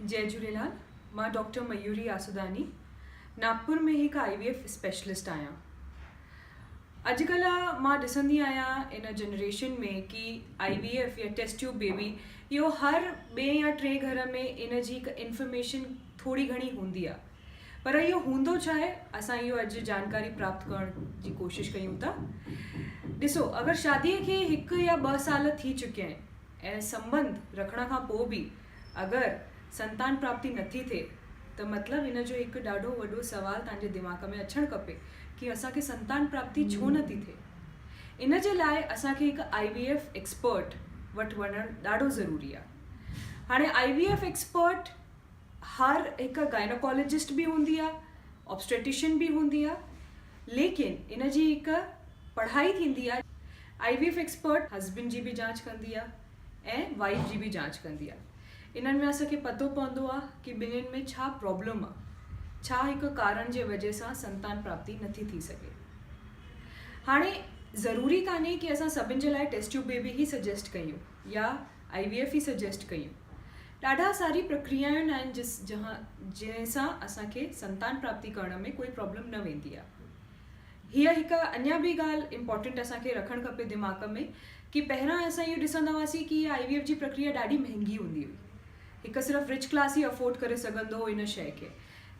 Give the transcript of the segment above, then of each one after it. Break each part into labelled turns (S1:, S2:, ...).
S1: جئي جهوليلال مان ڊاڪٽر ميوري آسوداني ناگپور ۾ هڪ آئي وي ايف اسپيشلسٽ آهيان. اڄڪلهه مان ڏسندي آهيان ان جنريشن ۾ ڪي آئي وي ايف يا ٽيسٽ ٽيوب بيبي اهو هر ٻئي يا ٽئين گهر ۾ ان جي هڪ انفارميشن ٿوري گهڻي هوندي آهي پر اهو هوندو ڇا آهي اسان اهو اڄ جانڪاري پراپت ڪرڻ جي ڪوشش ڪيون ٿا. ڏسو اگر شادي کي هڪ يا ٻه سال ٿي چڪيا آهن ۽ سنٻنڌ رکڻ کان پوء به اگر سنتان پراپتي نٿي ٿئي ته مطلب ان جو هڪ ڏاڍو وڏو سوال توهان جي دماغ ۾ اچڻ کپي ڪي اسان کي سنتان پراپتي ڇو نٿي ٿئي؟ ان جي لاء اسان کي هڪ آئي وي ايف ايڪسپرٽ وٽ وڃڻ ڏاڍو ضروري آهي. هاڻي آئي وي ايف ايڪسپرٽ هر هڪ گائناڪالاجسٽ به هوندي آهي، آبسٽيٽيشن به هوندي آهي ليڪن ان جي هڪ پڙهائي ٿيندي آهي. I V F expert husband جي به جانچ ڪندي آهي ۽ وائيف جي به جانچ ڪندي آهي. انهن ۾ اسان کي پتو پوندو آهي ڪي ٻنهين ۾ ڇا پرابلم آهي، ڇا هڪ ڪارڻ جي وجه سان سنتان پراپتي نٿي ٿي سگهي. هاڻي ضروري ڪانهي ڪي اسان سڀن جي لاء ٽيسٽ ٽيوب بيبي ئي سجيسٽ ڪيون يا آئي وي ايف ئي سجيسٽ ڪيون. ڏاڍا ساري پرڪريائون آهن جس جنهن سان اسان کي سنتان پراپتي ڪرڻ ۾ ڪوئي پرابلم نه ويندي آهي. هيء هڪ اڃا به ڳالهه امپارٽنٽ اسان کي رکڻ کپي دماغ ۾ ڪي پهريان اسان اهو ڏسندا هئاسين ڪي آئي وي ايف جي پرڪريا ڏاڍي مهنگي هوندي هئي. هڪ صرف رچ ڪلاس ئي افورڊ ڪري سگهندو هو ان شيء کي.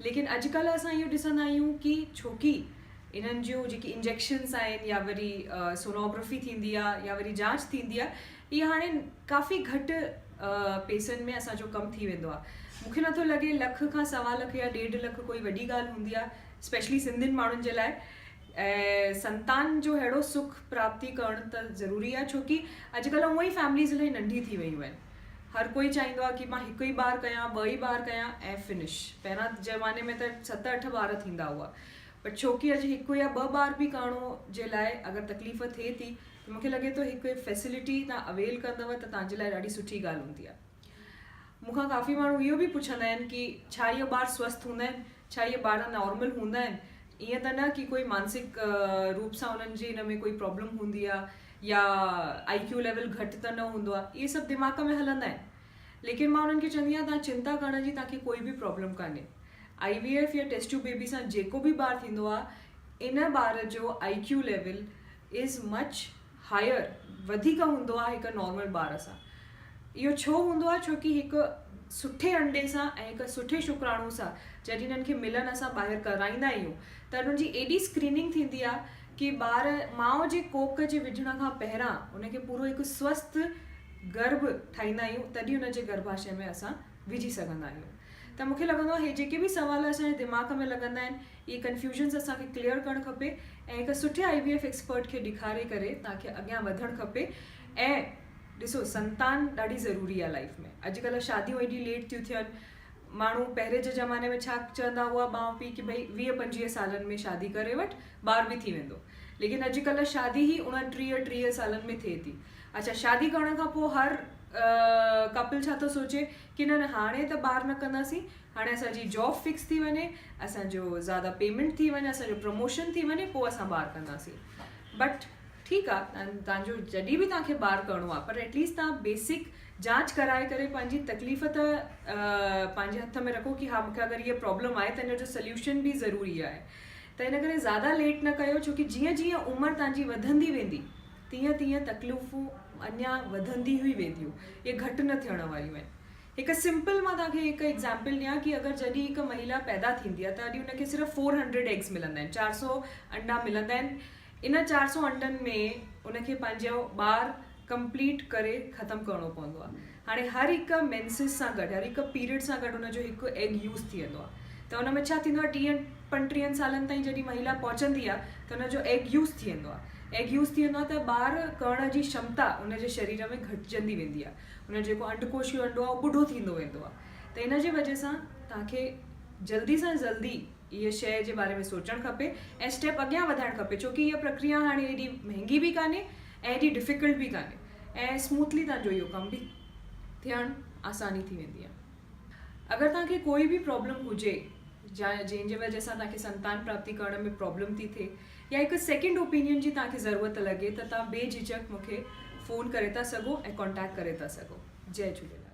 S1: ليڪن اڄڪلهه اسان اهو ڏسندا آهيون ڪي ڇوڪي انهن جون جيڪي انجيڪشنس آهن يا وري سونوگرافي ٿيندي آهي يا وري جانچ ٿيندي آهي اهي هاڻي ڪافي گهٽ پيسن ۾ اسان جو ڪم ٿي ويندو آهي. مون کي نٿو لڳي لک کان سوا لک يا ڏيڍ لک ڪوئي وڏي ڳالهه هوندي آهي. اسپيشلي سنڌين ماڻهن جي لاء ۽ سنتان جو اهڙو سک پراپتي ڪرڻ ته ضروري آهي ڇو ڪي اڄڪلهه هونئن ئي فيمليز الاهي ننڍي ٿي ويون آهن هر ڪوئي چاهيندو آهي ڪي مان هڪ ئي ٻار ڪيان ٻه ئي ٻار ڪيان ۽ فنش پهريان زماني ۾ ته ست اٺ ٻار ٿيندا هئا پر ڇو ڪي اڄ هڪ يا ٻه ٻار به ڪرڻو جي لاء اگر تڪليف ٿئي ٿي ته مونکي لڳي ٿو هڪ فيسلٽي تان اويل ڪندو ته تان جي لاء ڏاڍي سٺي ڳالهه هوندي آهي. مون کان ڪافي ماڻهو اهو به پڇندا آهن ڪي ڇا اهي ٻار سوسٿ هوندا آهن؟ ڇا اهي ٻار نارمل هوندا آهن؟ ائين ته نه ڪي ڪوئي مانسڪ روپ سان انهن جي ان ۾ ڪوئي پرابلم هوندي آهي يا آئي ڪيو ليول گهٽ ته نه هوندو آهي اهي سڀ دماغ ۾ هلندا آهن ليڪن مان انهن کي چوندي آهيان توهان چنتا ڪرڻ جي توهان کي ڪوئي به پرابلم ڪانهي آئي وي ايف يا ٽيسٽ ٽيوب بيبي سان جيڪو به ٻار ٿيندو آهي ان ٻار جو I Q level is much higher, وڌيڪ هوندو آهي هڪ نارمل ٻار سان. اهو ڇو هوندو آهي ڇو ڪي هڪ سٺي انڊي سان ۽ هڪ سٺي شڪراڻو سان جڏهن انهن کي ملن اسان ٻاهر ڪرائيندا آهيون ته انهن جي ايڏي اسڪريننگ ٿيندي آهي ڪي ٻار ماء جي ڪوڪ جي وجهڻ کان پهران ان کي پورو هڪ سوسٿ گرڀ ٺاهيندا آهيون تڏهن ان جي گرڀاشي ۾ اسان وجهي سگهندا آهيون ته مون کي لڳندو آهي هي جيڪي به سوال اسان جي دماغ ۾ لڳندا آهن اهي ڪنفيوزنس اسان کي ڪليئر ڪرڻ کپي ۽ هڪ سٺي آئي وي ايف ايڪسپرٽ کي ڏيکاري ڪري توهان کي اڳيان وڌڻ کپي ۽ ڏسو سنتان ڏاڍي ضروري آهي لائيف ۾ اڄڪلهه شاديون ايڏي ليٽ ٿيون ٿين ماڻهو پهرين جي زماني ۾ ڇا چوندا هئا ماء پيء ڪي ڀئي 20 25 سالن ۾ شادي ڪري وٺ ٻار به ٿي ويندو ليڪن اڄڪلهه شادي ئي 29 30 سالن ۾ ٿئي ٿي اڇا شادي ڪرڻ کان پوء هر ڪپل ڇا ٿو سوچي ڪي نه نه هاڻي ته ٻار نه ڪنداسين هاڻي اسان جي جاب فڪس ٿي وڃي اسان جو زياده پيمينٽ ٿي وڃي اسان جو پروموشن ٿي وڃي پوء اسان ٻار ڪنداسين بٽ ٺيڪ آ تان جو جڏهن به تان کي ٻار ڪرڻو آ پر ايٽليسٽ تان بيسڪ جانچ ڪرائي ڪري پنهنجي تڪليف ته پنهنجي هٿ ۾ رکو ڪي ها مونکي اگر هيء پرابلم آهي ته ان جو سليوشن به ضروري آهي ته ان ڪري زياده ليٽ نه ڪيو ڇو ڪي جيئن جيئن عمر تان جي وڌندي ويندي تيئن تيئن تڪليفون اڃا وڌندي ئي وينديون، اهي گهٽ نه ٿيڻ واريون آهن. هڪ سمپل مان توهان کي هڪ ايگزامپل ڏيان ڪي اگر جڏهن هڪ مهيلا پيدا ٿيندي آهي ته اڄ ان کي صرف فور هنڊريڊ ايگز ملندا آهن، 400 انڊا ملندا آهن، ان 400 انڊن ۾ ان کي پنهنجو ٻار ڪمپليٽ ڪري ختم ڪرڻو پوندو آهي. هاڻي هر هڪ مينسز سان گڏ هر هڪ پيريڊ سان گڏ ان جو هڪ ايگ يوز ٿي ويندو آهي ته ان ۾ ڇا ٿيندو آهي ٽيهن پنٽيهن سالن تائين جڏهن مهيلا پهچندي آهي ته ان جو ايگ يوز ٿي ويندو آهي ايگ يوز ٿي ويندو آهي ته ٻار ڪرڻ جي ڪشمتا ان جي شرير ۾ گهٽجندي ويندي آهي ان جو جيڪو انڊڪوش جو انڊو آهي اهو ٻڍو ٿيندو ويندو آهي ته ان جي وجه سان توهان کي جلدي سان جلدي اها شيء جي باري ۾ سوچڻ کپي ۽ اسٽيپ اڳيان وڌائڻ کپي ڇو ڪي اها پرڪريا هاڻي ايڏي مهنگي به ڪانهي ۽ ايڏي ڊفيڪلٽ به ڪانهي ۽ اسموٿلي توهان جو اهو ڪم به ٿيڻ آساني ٿي ويندي آهي. اگر توهان کي ڪوئي به پرابلم هجي جا جنهن جي وجه سان توهان کي سنتان پراپتي ڪرڻ ۾ پرابلم ٿي ٿئي يا هڪ سيڪنڊ اوپينين جي توهان کي ضرورت لڳي ته توهان بي جهجهڪ مون کي فون ڪري ٿا سگهو ۽ ڪانٽيڪٽ ڪري ٿا سگهو. جئي جهوليلال.